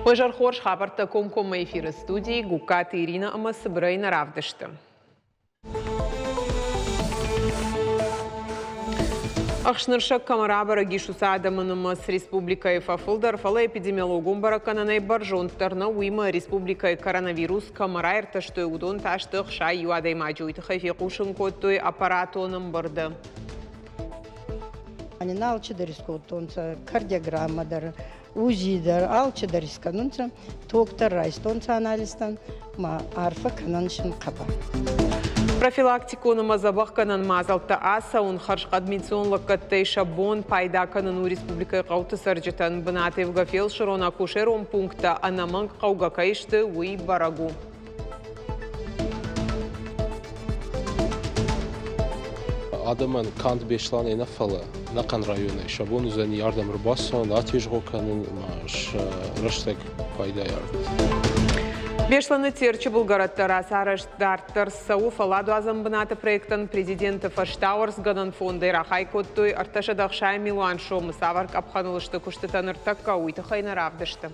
Уӕ зӕр хорз хабӕрттӕ комкоммӕ эфиры студийы Гугкаты Ирина ӕмӕ цыбырӕй нӕ равдысты. Ӕхснырсӕг кӕмӕ рабӕрӕг ис, уыцы адӕмы нымӕц республикӕйы фӕфылдӕр, фӕлӕ эпидемиологон бӕрӕггӕнӕнӕй бӕрзонддӕр нӕу. Уыимӕ республикӕйы коронавирус кӕмӕ раиртӕстой, уыдон та сты 61 адӕймаджы. Уый тыххӕй фехъусын кодтой аппаратон ӕмбырды. Алчидӕр искодтонцӕ кардиограммӕ дӕр, УЗИ дӕр, алчидӕр искӕнунцӕ, ток дӕр райстонцӕ анализтӕн, ма арфӕ кӕнӕн син хъӕбӕр. Профилактикон ӕмӕ дзӕбӕхгӕнӕн мадзӕлттӕ ацӕуын хӕрзхъӕд медицинон лӕггӕдтӕй сӕ бон пайда кӕнын у республикӕйы хъӕуты цӕрджытӕн. Бынативгӕ фелсырон-акушерон пункттӕ ӕнӕмӕнг хъӕугӕ кӕй сты, уый бӕрӕг у. Адӕмӕн канд Беслӕнӕй нӕ, фӕлӕ ӕнӕхъӕн районӕй сӕ бон уыдзӕни ардӕм ӕрбацӕуын, атезгъо кӕнын ӕмӕ сӕ рӕстӕг пайдайы арвитын. Беслӕны Терчы былгӕрӕттӕ рацарӕзт дарддӕр цӕуы фӕлладуадзӕн бынаты проектӕн президенты фӕстауӕрцгӕнӕн фондӕй рахай кодтой 360 милуан сомы. Цавӕр къӕпхӕныл сты куыстытӕ ныртӕккӕ, уый тыххӕй нӕ равдысты.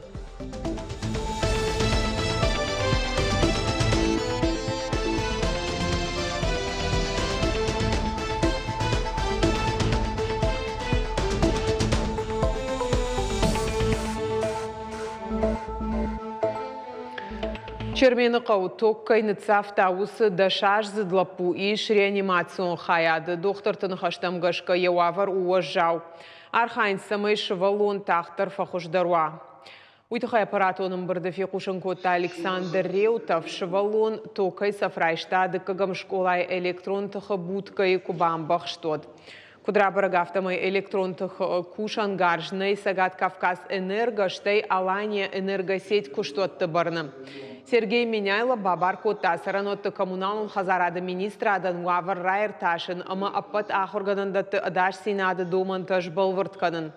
Чермены хъӕуы ток кӕй ныццавта, уыцы дӕсаздзыд лӕппу ис реанимацион хайады. Дохтырты ныхӕстӕм гӕсгӕ йӕ уавӕр у уӕззау. Архайынц, цӕмӕй сывӕллон тагъддӕр фӕхуыздӕр уа. Уый тыххӕй аппаратон ӕмбырды фехъусын кодта Александр Реутов. Сывӕллон токӕй цӕф райста дыккӕгӕм скъолайы электрон тыхы будкӕйы куы бамбӕхст, уӕд. Куыд рабӕрӕг, афтӕмӕй электрон тыхы кусӕнгарз нӕй Цӕгат Кавказ Энерго, стӕй Алания Энергосеть куыстуӕтты бӕрны. Сергей Меняйло бабар кодта цӕрӕнуӕтты коммуналон хӕдзарады министрадӕн уавӕр раиртасын ӕмӕ ӕппӕт ахуыргӕнӕндӕтты ӕдасдзинады домӕнтӕ сбӕлвырд кӕнын.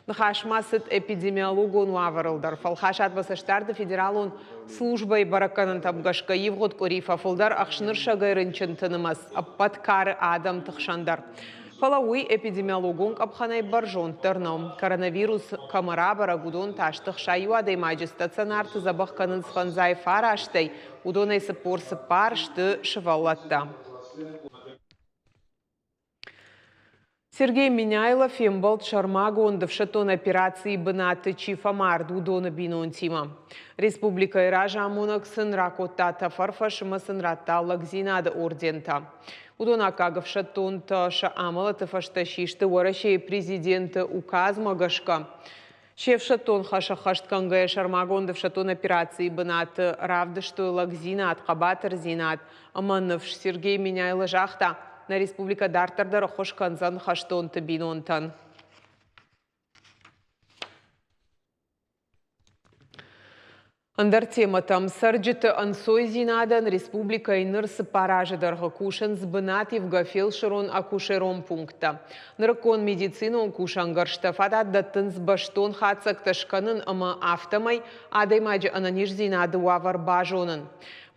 Ныхас ма цыд эпидемиологон уавӕрыл дӕр. Фӕлхасадмӕ цӕстдарды федералон службӕйы бӕрӕггӕнӕнтӕм гӕсгӕ ивгъуыд къуыри фӕфылдӕр ӕхснырсӕгӕй рынчынты нымӕц ӕппӕт кары адӕмты хсӕн дӕр. Фӕлӕ уый эпидемиологон къӕпхӕнӕй бӕрзонддӕр нӕу. Коронавирус кӕмӕ рабӕрӕг, уыдон та сты 61 адӕймаджы стационарты дзӕбӕх кӕнынц фӕндзай фарастӕй, уыдонӕй 44 сты сывӕллӕттӕ. Сергей Меняйло фембӕлд сӕрмагонд ӕфсӕддон операцийы бынаты чи фӕмард, уыдоны бинонтимӕ. Республикӕйы разамонӕг сын ракодта тӕфӕрфӕс ӕмӕ сын радта лӕгдзинады ордентӕ. Уыдон аккаг ӕфсӕддонтӕ сӕ амӕлӕты фӕстӕ систы Уӕрӕсейы президенты указмӕ гӕсгӕ. Се фсӕддон хӕс ӕххӕстгӕнгӕйӕ сӕрмагонд ӕфсӕддон операцийы бынаты равдыстой лӕгдзинад, хъӕбатырдзинад ӕмӕ ныфс. Сергей Меняйло загъта, нӕ республикӕ дарддӕр дӕр ӕххуыс кӕндзӕн хӕстонты бинонтӕн. Ӕндӕр темӕтӕм цӕрджыты ӕнцойдзинадӕн республикӕйы ныр цыппар азы дӕргъы кусынц бынативгӕ фелсырон-акушерон пункттӕ. Нырыккон медицинон кусӕнгӕрзтӕ фадат дӕттынц бӕстон хатдзӕгтӕ скӕнын ӕмӕ афтӕмӕй адӕймаджы ӕнӕниздзинады уавӕр базонын.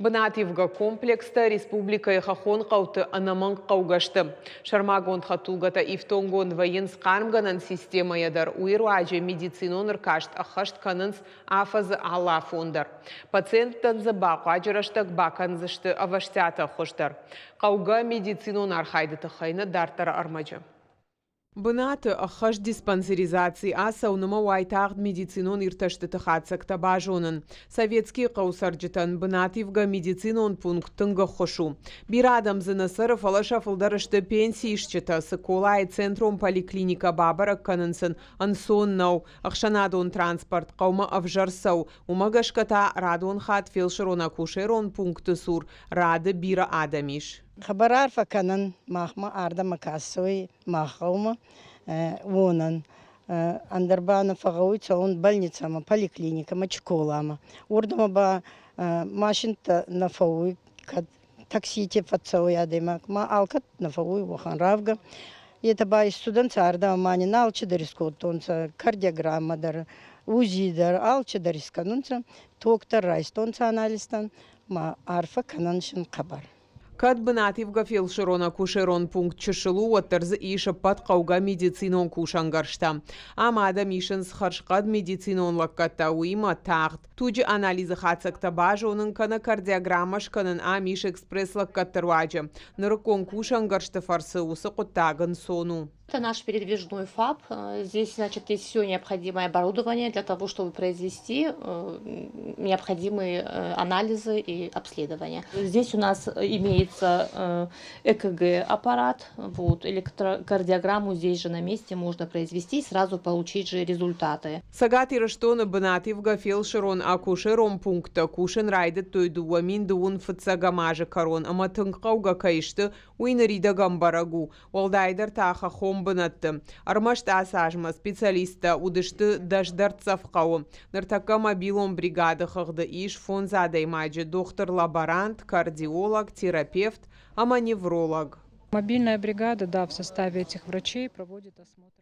Бынативгӕ комплекстӕ республикӕйы хӕххон хъӕуты ӕнӕмӕнг хъӕугӕ сты. Сӕрмагонд хӕдтулгӕтӕ ифтонггонд вӕййынц хъармгӕнӕн системӕйӕ дӕр, уый руаджы медицинон ӕркаст ӕххӕст кӕнынц афӕдзы алы афон дӕр. Пациенттӕн дзы бахъуаджы рӕстӕг бакӕндзысты ӕвӕстиаты ӕххуыс дӕр. Хъӕугӕ медицинон архайды тыххӕй нӕ дарддӕры ӕрмӕджы. Бынаты ӕххӕст диспансеризаци ацӕуын ӕмӕ уайтагъд медицинон иртӕстыты хатдзӕгтӕ базонын. Советскийы хъӕуы цӕрджытӕн бынативгӕ медицинон пункт тынг ӕххуыс у. Бирӕ адӕм дзы нӕ цӕры, фӕлӕ сӕ фылдӕр сты пенсиисджытӕ. Цыколайы центрон поликлиникӕ бабӕрӕг кӕнын сын ӕнцон нӕу. Ӕхсӕнадон транспорт хъӕумӕ ӕвзӕр цӕуы, уымӕ гӕсгӕ та радон хатт фелсырон-акушерон пункты цур рады бирӕ адӕм ис. Хъӕбӕр арфӕ кӕнӕн махмӕ ардӕмӕ ка цӕуй мах гъӕумӕ, уонӕн. Ӕндӕр ба нӕ фӕгъгъӕуй цӕун больницӕмӕ, поликлиникӕмӕ, школамӕ. Уордӕмӕ ба машинттӕ нӕ фӕууй, кӕд таксити фӕццӕуй адӕймаг, ма алкӕд нӕ фӕууй уӕхӕн равгӕ. Етӕ ба иссудӕнцӕ ардӕмӕ ма нин алчидӕр искодтонцӕ, кардиограммӕ дӕр, УЗИ дӕр, алчидӕр искӕнунцӕ, ток дӕр райстонцӕ анализтӕн, ма арфӕ кӕнӕн син хъӕбӕр. Кӕд бынативгӕ фелсырон-акушерон пункт чысыл у, уӕддӕр дзы ис ӕппӕт хъӕугӕ медицинон кусӕнгӕрзтӕ. Ам адӕм исынц хӕрзхъӕд медицинон лӕггӕдтӕ, уыимӕ тагъд. Туджы анализы хатдзӕгтӕ базонын кӕнӕ кардиограммӕ скӕнын ам ис экспресс-лӕггӕдты руаджы. Нырыккон кусӕнгӕрзты фӕрцы уыцы хъуыддаг ӕнцон у. Это наш передвижной ФАП. Здесь, значит, есть все необходимое оборудование для того, чтобы произвести необходимые анализы и обследования. Здесь у нас имеется ЭКГ-аппарат, вот, электрокардиограмму здесь же на месте можно произвести и сразу получить же результаты. Цӕгат Ирыстоны бынативгӕ фелсырон-акушерон пункттӕ кусын райдыдтой 2021 азы кӕрон ӕмӕ тынг хъӕугӕ кӕй сты, уый ныридӕгӕн бӕрӕг у. Уӕлдайдӕр та хӕххон бынӕтты. Ӕрмӕст ацы азмӕ специалисттӕ уыдысты дӕсдӕрддзӕф хъӕуы. Ныртӕккӕ мобилон бригады хыгъды ис фондз адӕймаджы – дохтыр-лаборант, кардиолог, терапевт ӕмӕ невролог. Мобильная бригада, да, в составе этих врачей проводит осмотр.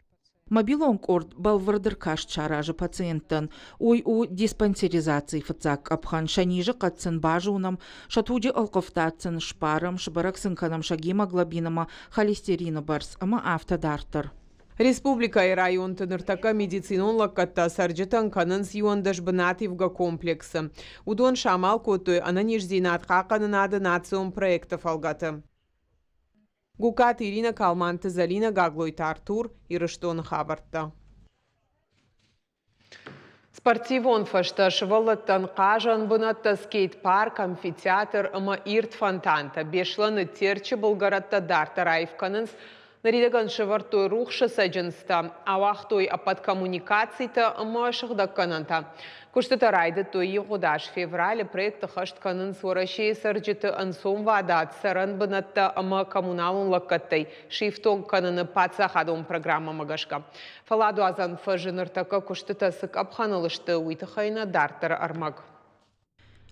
Мобилон къорд бӕлвырд ӕркаст саразы пациенттӕн. Уый у диспансеризацийы фыццаг къӕпхӕн. Сӕ низы хъӕд сын базонӕм, сӕ туджы ӕлхъывдад сын сбарӕм, сбӕрӕг сын кӕнӕм сӕ гемоглобин ӕмӕ холестерины бӕрц ӕмӕ афтӕ дарддӕр. Республикӕйы районты ныртӕккӕ медицинон лӕггӕдтӕ цӕрджытӕн кӕнынц 11 бынативгӕ комплексы. Уыдон самал кодтой ӕнӕниздзинад хъахъхъӕнынады национ проекты фӕлгӕты. Гукаты Ирина, Калманты Зӕлинӕ, Гаглойты Артур, Ирыстоны хабӕрттӕ. Спортивон фӕзтӕ сывӕллӕттӕн хъазӕн бынӕттӕ, скейт-парк, амфитеатр ӕмӕ ирд фонтантӕ Беслӕны Терчы былгӕрӕттӕ дарддӕр аив кӕнынц. Ныридӕгӕн сӕвӕрдтой рухсы цӕджындзтӕ, ауагътой ӕппӕт коммуникацитӕ ӕмӕ сыгъдӕггӕнӕнтӕ. Куыстытӕ райдыдтой ивгъуыд аз февралы. Проекты хӕст кӕнынц Уӕрӕсейы цӕрджыты ӕнцонвадат цӕрӕн бынӕттӕ ӕмӕ коммуналон лӕггӕдтӕй сифтонг кӕныны паддзахадон программӕмӕ гӕсгӕ. Фӕлладуадзӕн фӕзы ныртӕккӕ куыстытӕ цы къӕпхӕныл сты, уый тыххӕй нӕ дарддӕры ӕрмӕг.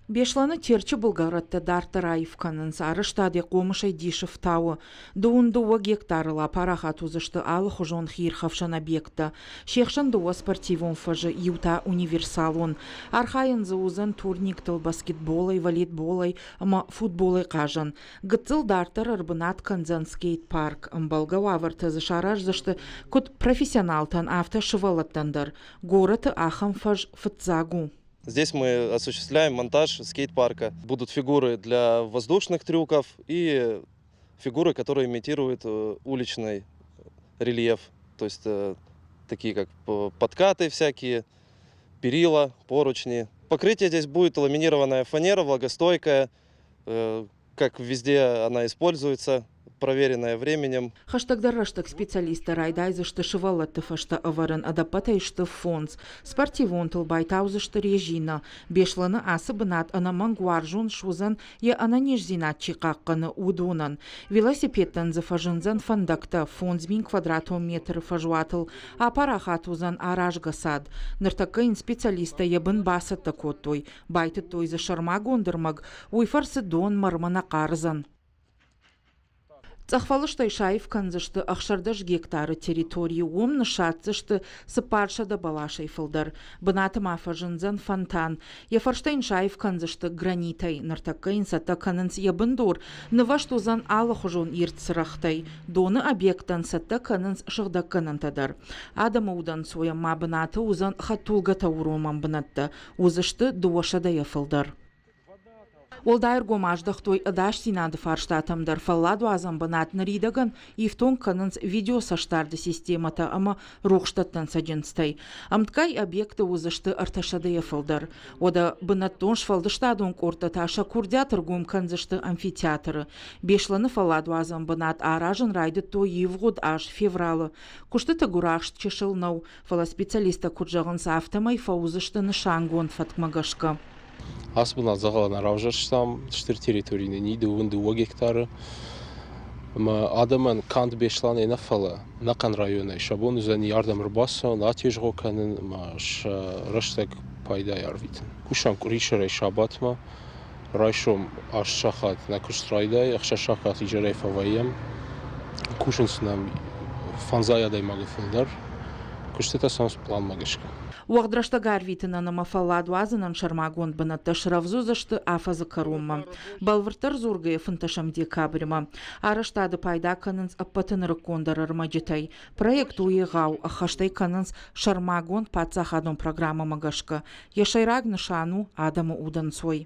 Беслӕны Терчы былгӕрӕттӕ дарддӕр аив кӕнынц, арӕзтад йӕ хъомысӕй дисы фтауы. 22 гектарыл апарахат уыдзысты алыхуызон хиирхӕфсӕн объекттӕ. Се хсӕн дыууӕ спортивон фӕзы, иу та универсалон. Архайӕн дзы уыдзӕн турниктыл, баскетболӕй, волейболӕй ӕмӕ футболӕй хъазӕн. Гыццыл дарддӕр ӕрбынат кӕндзӕн скейт-парк. Ӕмбӕлгӕ уавӕртӕ дзы сараздзысты куыд профессионалтӕн, афтӕ сывӕллӕттӕн дӕр. Горӕты ахӕм фӕз фыццаг у. Здесь мы осуществляем монтаж скейт-парка. Будут фигуры для воздушных трюков и фигуры, которые имитируют уличный рельеф. То есть такие как подкаты всякие, перила, поручни. Покрытие здесь будет ламинированная фанера, влагостойкая, как везде она используется, проверенная временем. Хӕстӕгдӕр рӕстӕг специалисттӕ райдайдзысты сывӕллӕтты фӕзтӕ ӕвӕрын, ӕдӕппӕтӕй сты фондз. Спортивонтыл байтаудзысты резинӕ. Беслӕны ацы бынат ӕнӕмӕнг уарзон суыдзӕн, йӕ ӕнӕниздзинад чи хъахъхъӕны, уыдонӕн. Велосипедтӕн дзы фӕзындзӕн фӕндӕгтӕ, 5000 квадратон метры фӕзуатыл апарахат уыдзӕн аразгӕ цад. Ныртӕккӕ йын специалисттӕ йӕ бын бацӕттӕ кодтой. Байтыдтой дзы сӕрмагонд ӕрмӕг, уый фӕрцы дон мӕрмӕ нӕ хъардзӕн. Цъӕхфӕлыстӕй саив кӕндзысты 16 гектары территори, уым ныссадздзысты 400 бӕласӕй фылдӕр. Бынаты ма фӕзындзӕн фонтан. Йӕ фӕрстӕ йын саив кӕндзысты гранитӕй. Ныртӕккӕ йын цӕттӕ кӕнынц йӕ бындур, нывӕзт уыдзӕн алыхуызон ирд цырӕгътӕй. Доны объекттӕн цӕттӕ кӕнынц сыгъдӕггӕнӕнтӕ дӕр. Адӕмы удӕнцойӕн ма бынаты уыдзӕн хӕдтулгӕтӕ уромӕн бынӕттӕ. Уыдзысты 200-йӕ фылдӕр. Уӕлдай ӕргом аздӕхтой ӕдасдзинады фарстатӕм дӕр. Фӕлладуадзӕн бынат ныридӕгӕн ифтонг кӕнынц видеоцӕстдарды системӕтӕ ӕмӕ рухсдӕттӕн цӕджындзтӕй. Ӕмткӕй объекты уыдзысты 300-йӕ фылдӕр. Уӕдӕ бынӕттон сфӕлдыстадон къордтӕ та сӕ курдиат ӕргом кӕндзысты амфитеатры. Беслӕны фӕлладуадзӕн бынат аразын райдыдтой ивгъуыд аз февралы. Куыстыты гуырахст чысыл нӕу, фӕлӕ специалисттӕ куыд зӕгъынц, афтӕмӕй фӕуыдзысты нысангонд фӕткмӕ гӕсгӕ. Ацы бынат дзӕгъӕлӕн равзӕрстам, стыр территори нын и, 22 гектары. Ӕмӕ адӕмӕн канд Беслӕнӕй нӕ, фӕлӕ ӕнӕхъӕн районӕй сӕ бон уыдзӕни ардӕм ӕрбацӕуын, атезгъо кӕнын ӕмӕ сӕ рӕстӕг пайдайӕ ӕрвитын. Кусӕм къуырисӕрӕй сабатмӕ, райсом 8 сахат нӕ куыст райдайы, 6 сахат изӕрӕй фӕвӕййӕм. Кусынц нӕм фӕндзай адӕймагы фылдӕр. Куыстытӕ цӕуынц пъланмӕ гӕсгӕ. Уӕгъд рӕстӕг арвитынӕн ӕмӕ фӕллад уадзынӕн сӕрмагонд бынӕттӕ срӕвдз уыдзысты афӕдзы кӕронмӕ. Бӕлвырддӕр дзургӕйӕ фынтӕсӕм декабрьмӕ. Арӕзтады пайда кӕнынц ӕппӕты нырыккондӕр ӕрмӕджытӕй. Проект у егъау, ӕххӕст ӕй кӕнынц сӕрмагонд паддзахадон программӕмӕ гӕсгӕ. Йӕ сӕйраг нысан у адӕмы удӕнцой.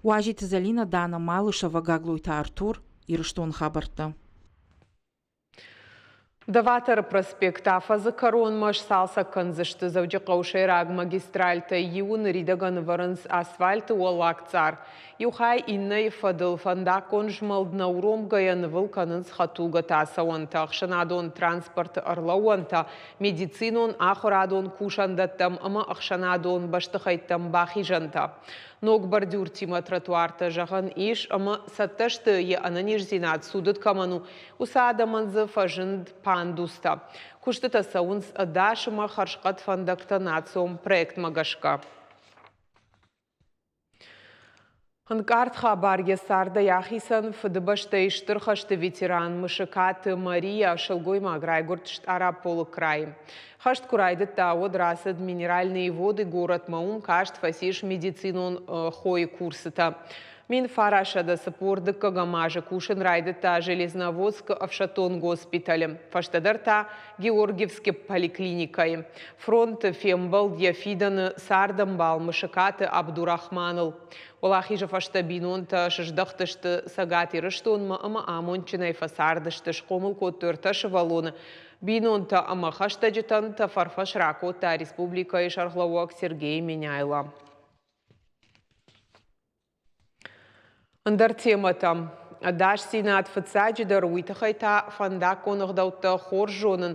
Уазиты Зӕлинӕ, Дана Малышева, Гаглойты Артур, Ирыстоны хабӕрттӕ. Доваторы проспект афӕдзы кӕронмӕ сцалцӕг кӕндзысты Дзӕуджыхъӕуы сӕйраг магистральтӕй иуы ныридӕгӕн ӕвӕрынц асфальты уӕллаг цъар. Иу хай иннӕйы фӕдыл фӕндаггон змӕлд нӕ уромгӕйӕ нывыл кӕнынц хӕдтулгӕтӕ ацӕуӕнтӕ, ӕхсӕнадон транспорты ӕрлӕууӕнтӕ, медицинон, ахуырадон кусӕндӕттӕм ӕмӕ ӕхсӕнадон бӕстыхӕйттӕм бахизӕнтӕ. Ног бордюртимӕ тротуартӕ, зӕгъӕн ис, ӕмӕ цӕттӕ сты, йӕ ӕнӕниздзинад цудыд кӕмӕн у, Уыцы адӕмӕн дзы фӕзынд пандустӕ. Куыстытӕ цӕуынц ӕдас ӕмӕ хӕрзхъӕд фӕндӕгтӕ национ проектмӕ гӕсгӕ. Ӕнкъард хабар йӕ цардӕй ахицӕн Фыдыбӕстӕйы Стыр хӕсты ветеран Мысыкаты Мария сылгоймаг райгуырд Стъараполы крайы. Хӕст куы райдыдта, уӕд рацыд Минеральные воды горӕтмӕ, уым каст фӕцис медицинон хойы курсытӕ. 1940 дыккӕгӕм азы кусын райдыдта Железноводскы ӕфсӕддон госпиталы, фӕстӕдӕр та Георгиевскы поликлиникӕйы. Фронты фембӕлд йӕ фидӕны цардӕмбал Мысыкаты Абдурахманыл. Уӕлахизы фӕстӕ бинонтӕ сыздӕхтысты Цӕгат Ирыстонмӕ ӕмӕ амондджынӕй фӕцардысты, схъомыл кодтой ӕртӕ сывӕллоны. Бинонтӕ ӕмӕ хӕстӕджытӕн тӕфӕрфӕс ракодта республикӕйы сӕргълӕууӕг Сергей Меняйло. Ӕндӕр темӕтӕм. Ӕдасдзинад фыццаджыдӕр уый тыххӕй та фӕндаггон ӕгъдӕуттӕ хорз зонын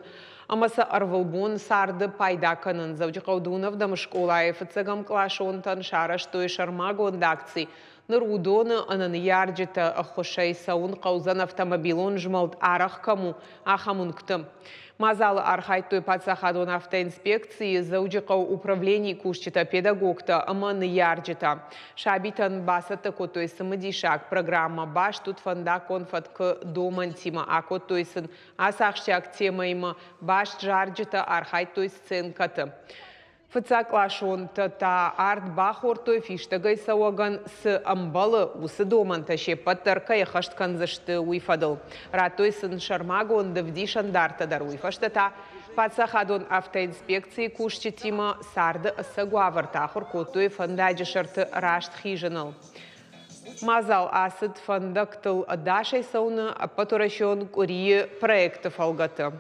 ӕмӕ сӕ ӕрвылбон царды пайда кӕнын. Дзӕуджыхъӕуы дыууынӕвдӕм скъолайы фыццӕгӕмкъласонтӕн сарӕзтой сӕрмагонд акци. Ныр уыдоны ӕнӕ ныййарджыты ӕххуысӕй цӕуын хъӕудзӕн автомобилон змӕлд арӕх кӕм у, ахӕм уынгты. Мадзалы архайдтой паддзахадон автоинспекцийы Дзӕуджыхъӕуы управленийы кусджытӕ, педагогтӕ ӕмӕ ныййарджытӕ. Сабитӕн бацӕттӕ кодтой цымыдисаг программӕ, баст уыд фӕндаггон фӕткы домӕнтимӕ, акодтой сын ацы ахсджиаг темӕимӕ баст зарджытӕ, архайдтой сценкӕты. Фыццагкъласонтӕ та ард бахордтой, фистӕгӕй цӕуӕгӕн цы ӕмбӕлы, уыцы домӕнтӕ се ппӕт дӕр кӕй ӕххӕст кӕндзысты, уый фӕдыл. Радтой сын сӕрмагонд ӕвдисӕндартӕ дӕр. Уый фӕстӕ та паддзахадон автоинспекцийы кусджытимӕ царды ӕцӕг уавӕртӕ ахуыр кодтой фӕндаджы сӕрты раст хизыныл. Мадзал ацыд фӕндӕгтыл ӕдасӕй цӕуыны ӕппӕтуӕрӕсеон къуырийы проекты фӕлгӕты.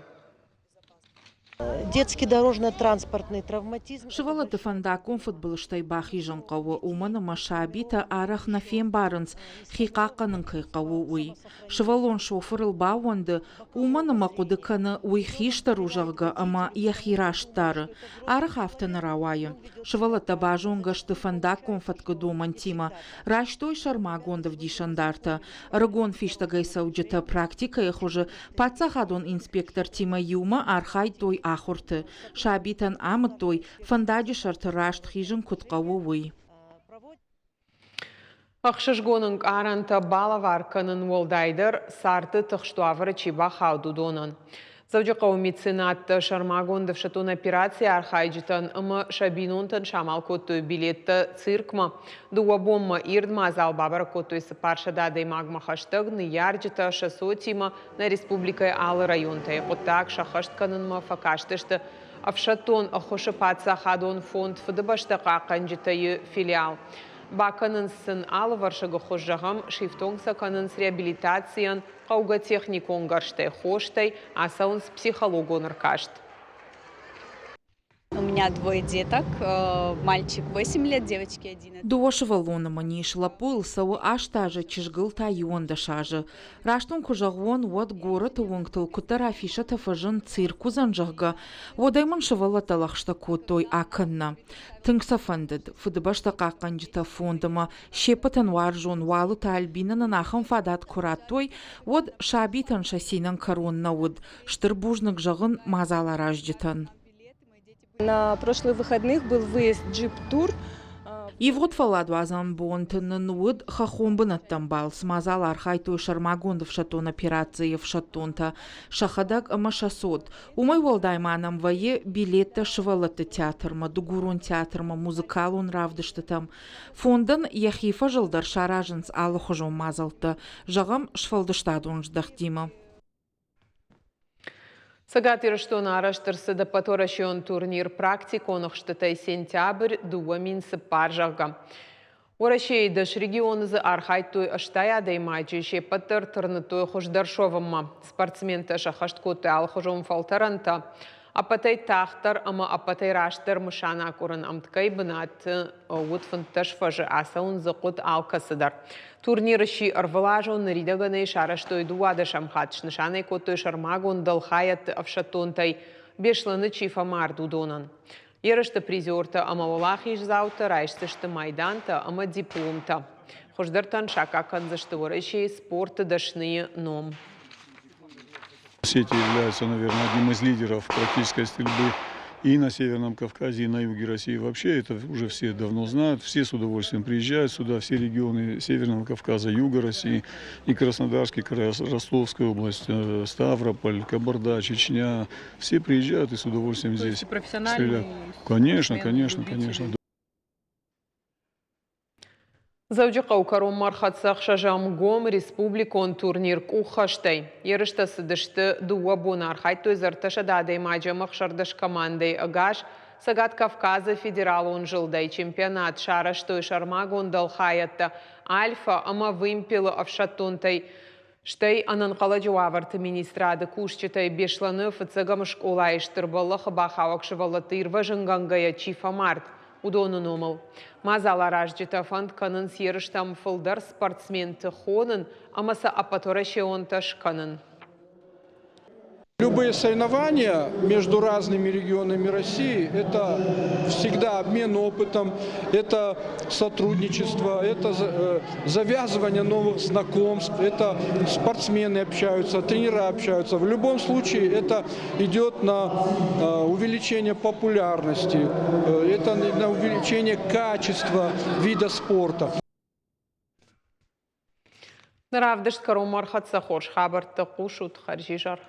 Детский дорожно-транспортный травматизм. Сывӕллӕтты фӕндаггон фыдбылызтӕй бахизын хъӕуы, уымӕн ӕмӕ сабитӕ арӕх нӕ фембарынц, хи хъахъхъӕнын кӕй хъӕуы, уый. Сывӕллон шофырыл баууӕнды, уымӕн ӕмӕ хъуыды кӕны, уый хистӕр у, зӕгъгӕ, ӕмӕ йӕхи раст дары. Арӕх афтӕ нӕ рауайы. Сывӕллӕттӕ базонгӕ сты фӕндаггон фӕткы домӕнтимӕ, райстой сӕрмагонд ӕвдисӕндартӕ. Ӕрыгон фистӕгӕй цӕуджытӕ практикӕйы хуызы Паддзахадон инспектортимӕ иумӕ архайдтой ахуырты, сабитӕн амыдтой, фӕндаджы сӕрты раст хизын куыд хъӕуы, уый. Ӕхсызгон ӕнкъарӕнтӕ балӕвар кӕнын уӕлдайдӕр царды тыхст уавӕры чи бахауд, уыдонӕн. Дзӕуджыхъӕуы меценаттӕ сӕрмагонд ӕфсӕддон операцийы архайджытӕн ӕмӕ сӕ бинонтӕн самал кодтой билеттӕ циркмӕ. Дыууӕ бонмӕ ирд мадзал бабӕрӕг кодтой 400 адӕймагмӕ хӕстӕг, ныййарджытӕ сӕ цотимӕ нӕ республикӕйы алы районтӕй хъуыддаг сӕххӕст кӕнынмӕ фӕкастысты ӕфсӕддон ӕххуысы паддзахадон фонд Фыдыбӕстӕ хъахъхъӕнджытӕ-йы филиал. Бакӕнынц сын алывӕрсыг ӕххуыс, зӕгъӕм, сифтонг сӕ кӕнынц реабилитацийӕн, хъӕугӕ техникон гӕрзтӕй, хостӕй, ацӕуынц психологон ӕркаст. У меня двое деток, мальчик 8 лет, девочке 11. Дыууӕ сывӕллоны мын ис, лӕппуйыл цӕуы 8 азы, чызгыл та 11 азы. Раст уын куы зӕгъон, уӕд горӕты уынгтыл куыддӕр афишӕтӕ фӕзынд цирк уыдзӕн, зӕгъгӕ, уӕд ӕй мын сывӕллӕттӕ лӕгъстӕ кодтой акӕн нӕ. Тынг сӕ фӕндыд, Фыдыбӕстӕ хъахъхъӕнджытӕ фонд ӕмӕ се ппӕтӕн уарзон Уалыты Альбинӕ нын ахӕм фадат куы радтой, уӕд сабитӕн сӕ цинӕн кӕрон нӕ уыд. Стыр бузныг зӕгъын мадзаларазджытӕн. На прошлых выходных был выезд джип-тур. Ивгъуыд фӕлладуадзӕн бонты нын уыд хӕххон бынӕттӕм балц. Мадзалы архайдтой сӕрмагонд ӕфсӕддон операцийы ӕфсӕддонтӕ сӕхӕдӕг ӕмӕ сӕ цот. Уымӕй уӕлдай ма нӕм вӕййы билеттӕ сывӕллӕтты театрмӕ, дыгурон театрмӕ, музыкалон равдыстытӕм. Фондӕн йӕхи фӕзыл дӕр саразынц алыхуызон мадзӕлттӕ, зӕгъӕм, сфӕлдыстадон здӕхтимӕ. Цӕгат Ирыстоны арӕзт ӕрцыд ӕппӕтуӕрӕсеон турнир практикон ӕхстытӕй сентябрь 2004, зӕгъгӕ. Уӕрӕсейы дӕс регионы дзы архайдтой 80 адӕймаджы, се ппӕт дӕр тырныдтой хуыздӕр суӕвынмӕ. Спортсментӕ сӕххӕст кодтой алыхуызон фӕлтӕрӕнтӕ. Ӕппӕтӕй тагъддӕр ӕмӕ ӕппӕтӕй растдӕр мысан акъуырын ӕмткӕй бынаты уыд 15 фӕзы, ацӕуын дзы хъуыд алкӕцыдӕр. Турнир сси ӕрвылазон, ныридӕгӕн ӕй сарӕзтой дыууадӕсӕм хатт, снысан ӕй кодтой сӕрмагонд дӕлхайӕдты ӕфсӕддонтӕй Беслӕны чи фӕмард, уыдонӕн. Ерысты призертӕ ӕмӕ уӕлахиздзаутӕ райсдзысты майдантӕ ӕмӕ дипломтӕ. Хуыздӕртӕн саккаг кӕндзысты Уӕрӕсейы спорты дӕсныйы ном. Осетия является, наверное, одним из лидеров практической стрельбы и на Северном Кавказе, и на юге России вообще. Это уже все давно знают, все с удовольствием приезжают сюда, все регионы Северного Кавказа, юга России, и Краснодарский край, Ростовская область, Ставрополь, Кабарда, Чечня. Все приезжают и с удовольствием То здесь профессиональные стреляют. Конечно, конечно, конечно. Дзӕуджыхъӕуы кӕронмӕ ӕрхӕццӕ ӕхсӕзӕм гом республикон турнир къуххӕстӕй. Ерыстӕ цыдысты дыууӕ боны, архайдтой дзы 300 адӕймаджы ӕмӕ 16 командӕйы ӕгас Цӕгат Кавказы федералон зылдӕй. Чемпионат сарӕзтой сӕрмагонд дӕлхайӕдтӕ Альфа ӕмӕ Вымпел-ы ӕфсӕддонтӕй. Стӕй ӕнӕнхъӕлӕджы уавӕрты министрады кусджытӕй Беслӕны фыццӕгӕм скъолайы стыр бӕллӕхы бахауӕг сывӕллӕтты ирвӕзынгӕнгӕйӕ чи фӕмард, уыдоны номыл. Мадзаларазджытӕ фӕнд кӕнынц ерыстӕм фылдӕр спортсменты хонын ӕмӕ сӕ ӕппӕтуӕрӕсеонтӕ скӕнын. Любые соревнования между разными регионами России – это всегда обмен опытом, это сотрудничество, это завязывание новых знакомств, это спортсмены общаются, тренера общаются. В любом случае это идет на увеличение популярности, это на увеличение качества вида спорта. Нӕ равдыст кӕронмӕ ӕрхӕццӕ хорз хабӕрттӕ хъусут хӕрзизӕр.